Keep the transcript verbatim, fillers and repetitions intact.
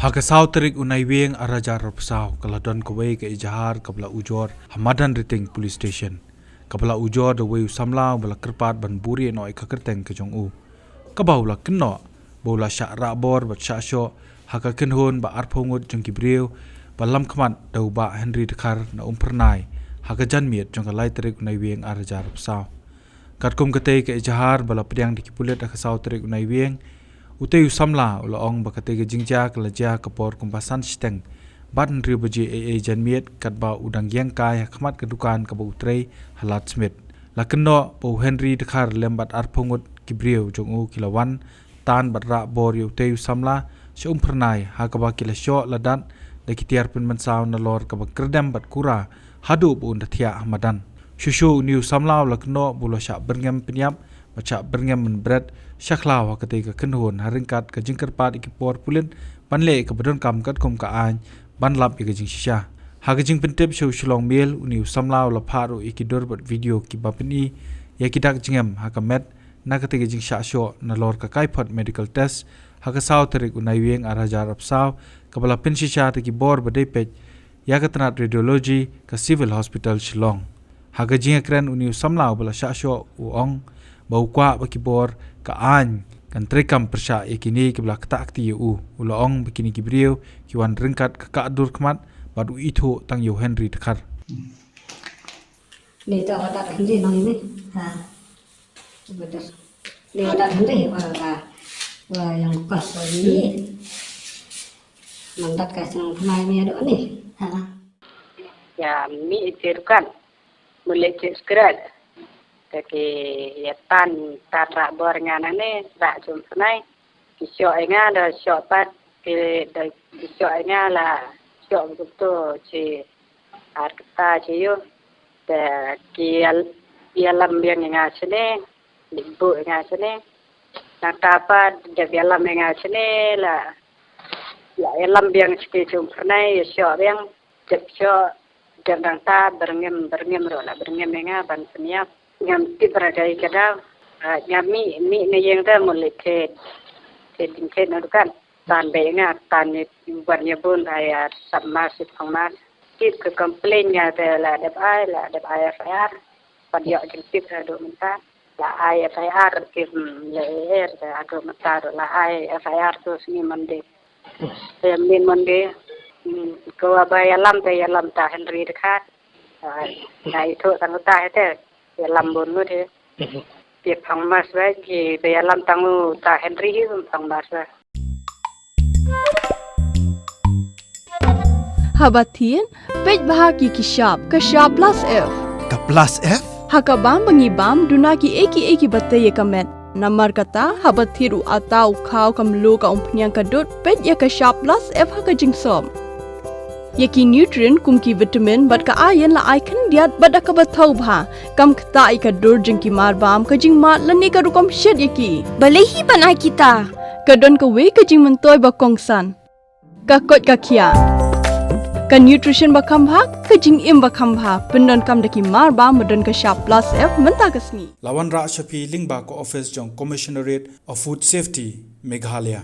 Ha ka saw tarik u Naiwieng ar hajar arphew saw ka la don kawei ka ejahar kaba la ujor ha Madanrting Police Station, kaba la ujor da uwei u samla uba la kyrpad ban buhrieh noh ïa ka kyrteng ka jong u, kaba u la kynnoh ba u la shah rah bor bad shah shoh ha ka kynhun ba arphew ngut jong ki briew ba lamkhmat da u Bah Henry Dkhar na Umphyrnai ha ka janmiet jong ka lai tarik u Naiwieng ar hajar arphew saw. Katkum katei ka ejahar ba la pdiang da ki pulit ha ka saw tarik u Naiwieng, utei u samla u la ong ba katei ka jingjia ka la jia ka por kumba san shiteng bad hynriew baje eiei janmiet, katba u dang ïeng kai ha khmat ka dukan kaba u trei ha Ladthmidt. La kynnoh ba u Henry Dkhar lem bad arphew ngut ki briew jong u ki la wan tan bad rah bor ïa utei u samla sha Umphyrnai, ha kaba ki la shoh la dat da ki tiar pynmynsaw nalor kaba kyrdem bad kura haduh ba un da thiah ha madan. Shuh shuh une u samla u la kynnoh ba u la shah byrngem pynïap bad shah byrngem mynbret sha khlaw ha katei ka kynhun, ha ryngkat ka jingkyrpad ïa ki por pulit ban leh ïa kaba donkam katkum ka aiñ ban lap ïa ka jingshisha. Ha ka jingpyntip sha u Shillong Mail, une u samla u la phah ruh ïa ki dur bad video kiba pyni ïa ki dak jingem ha ka met na katei ka jingshah shoh nalor ka kaiphod medical test ha ka saw tarik u Naiwieng ar hajar arphew saw, kaba la pynshisha da ki bor ba dei peit ïa ka tnat radiology ka Civil Hospital Shillong. Ha ka jingïakren, une u samla uba la shah shoh u ong ba u kwah ba ki bor ka aiñ kan treikam pyrshah ïa kine kiba la ktah kti ïa u. U la ong ba kine ki briew ki wan ryngkat ka kah dur khmat bad u ithuh tang ïa u Henry Dkhar. Ni to ka dak Henry nang ini. Ha. Betul. Ni ka dak Henry wa wa wa yang pas wa ni. Nang dak ka seng pernah ni ada ni. Ha. Ïa mih ïa ka dukan. Mut leit thied sigaret. Te ki ïa tan, tan rah bor ïa nga nangne, rah jong pynai. Ki shoh ïa nga, da shoh pat, ki da ki shoh ïa nga la shoh kumto shi ar kata shi ïu. Te ki ïa, ïalam biang ïa nga shane, leit buh ïa nga shane. Nangta pat dep ïalam ïa nga shane la, la ïalam biang shane jong pynai, ïa shoh biang. Jep shoh, jep nangta, byrngem, byrngem ruh la byrngem ïa nga ban pynïap. Ngam tip ba ra dei ka daw. Ah, nga mih, mih na ïing da mut leit thied. Thied jingthied na dukan. Tan beit ïa nga, tan ïa wan ïa bun ai ar sap mas, ïa phong mas. Tip ka complain nga te la dep ai, la dep ai F I R. Pat ïoh jingtip haduh mynta. La ai F I R ki, hmm, la er te haduh mynta ruh la ai F I R tu sngi Monday. Te min Monday. Hmm, ko ba ïalam te ïalam ta Henry Dkhar. Ai, na ithuh tang uta he te. Ïalam bun ngut he. Ki phong mas ba ki ba ïalam tang uta Henry hi phong mas ba. Haba thied, peit bha ki ki shap, ka shap plus F. Ka plus F? Ha ka bam ba ngi bam, duna ki ei ki ei kiba tei ïa ka met. Namar kata, haba thied u ata, u khaw, ka mluh, ka umphniang, ka dud, peit ïa ka shap plus F ha ka jingsop. Ïa ki nutrient kum ki vitamin bad ka iron la ai khyndiat bad da kaba thaw bha. Kam ktah ïa ka dur jong ki mar bam, ka jingmad lane ka rukom shet ïa ki. Balei hi ban ai kita? Ka don kawei ka jingmyntoi ba kongsan. Ka koit ka khiah. Ka nutrition ba kham bha, ka jingim ba kham bha. Pyndonkam da ki mar bam ba don ka shap plus F mynta ka sngi. La wanrah sha phi lyngba ka office jong Commissionerate of Food Safety, Meghalaya.